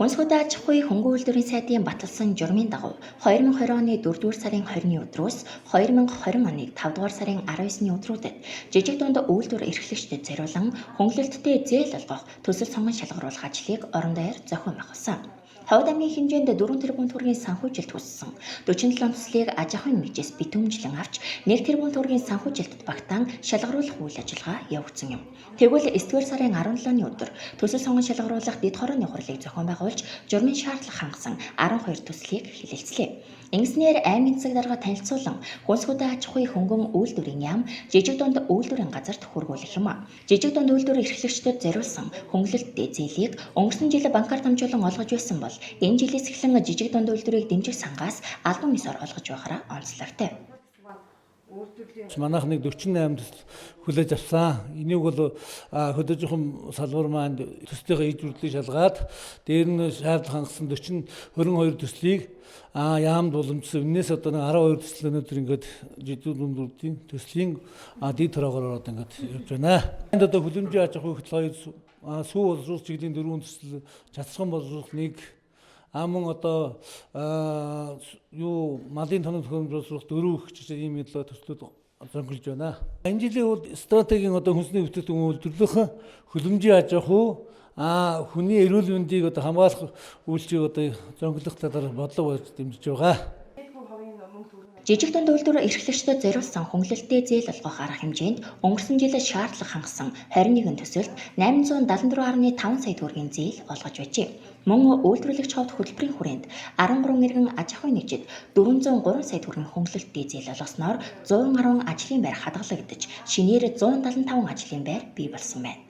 Хүнс хөдөө аж ахуйн хөнгөн үйлдвэрийн сайдын баталсан журмын дагуу 2020 оны 4-р сарын 20-ны өдрөөс 2020 оны 5-р сарын 19-ны өдрүүдэд жижиг дунд үйлдвэр эрхлэгчдэд зориулан хөнгөлөлттэй зээл олгох төсөл сонгон шалгаруулах ажлыг орон даяар зохион байгуулсан. Ховд аймгийн хэмжээнд 4 тэрбум төгрөгийн санхүүжилт хүссэн. 47 төслийг аж ахуйн нэгжээс битүүмжлэн авч 1 тэрбум төгрөгийн санхүүжилтэд багтаан шалгаруулах үйл ажиллагаа явагдсан юм. Тэгвэл 9-р сарын 17-ны өдөр төсөл сонгон шалгаруулах дэд хорооны хурлыг зохион байгуулж журмын шаардлага хангасан 12 төслийг хэлэлцлээ. Ингэснээр аймгийн засаг дарга танилцуулан хүнс хөдөө аж ахуйн хөнгөн үйлдвэрийн яам жижиг дунд үйлдвэрийн газарт хүргүүлэх юм. Жижиг дунд үйлдвэр эрхлэгчдэд зориулсан хөнгөлөлттэй зээлийг өнгөрсөн жил банкар дамжуулан олгож байсан бол энэ жилээс эхлэн жижиг дунд үйлдвэрийг дэмжих сангаас албан ёсоор олгож байхаараа онцлогтой. Манайх нэг 48 төсөл хүлээж авсан. Энийг бол хөдөө жухам салбар маань төслийнхээ иж бүрдлийг шалгаад дээр нь шаардлага хангасан 40 22 төслийг яамд уламжсан. Энээс одоо нэг 12 төсөл өнөөдөр ингээд жидүү дүндүүдийн төслийн дид тороогоор ороод ингээд явж байна. Энд одоо хүлэмжийн аж ахуйн хөтөл 2, сүү боловсруулах чиглэлийн 4 төсөл, цацхан боловсруулах 1, мөн одоо юу малын тоног төхөөрөмж боловсруулах 4 их чичээ ийм илүү төслүүд зөнгөлж байна. Энэ жилийн бол стратегийн одоо хүнсний бүтээгдэхүүн үйлдвэрлэх, хөлөмжийн аж ахуй, хүний эрүүл мэндийг одоо хамгаалах үйлчлэгийг одоо зөнгөлөх талаар бодлого барьж дэмжиж байгаа. Жижиг дунд үйлдвэр эрхлэгчдэд зориулсан хөнгөлөлттэй зээл олгох арга хэмжээнд өнгөрсөн жил шаардлага хангасан 21 төсөлд 874.5 сая төгрөгийн зээл олгож байжээ. Мөн үйлдвэрлэгч ховд хөтөлбөрийн хүрээнд 13 иргэн аж ахуйн нэгжид 403 сая төгрөгийн хөнгөлөлттэй зээл олгосноор 110 ажлын байр хадгалагдаж, шинээр 175 ажлын байр бий болсон байна.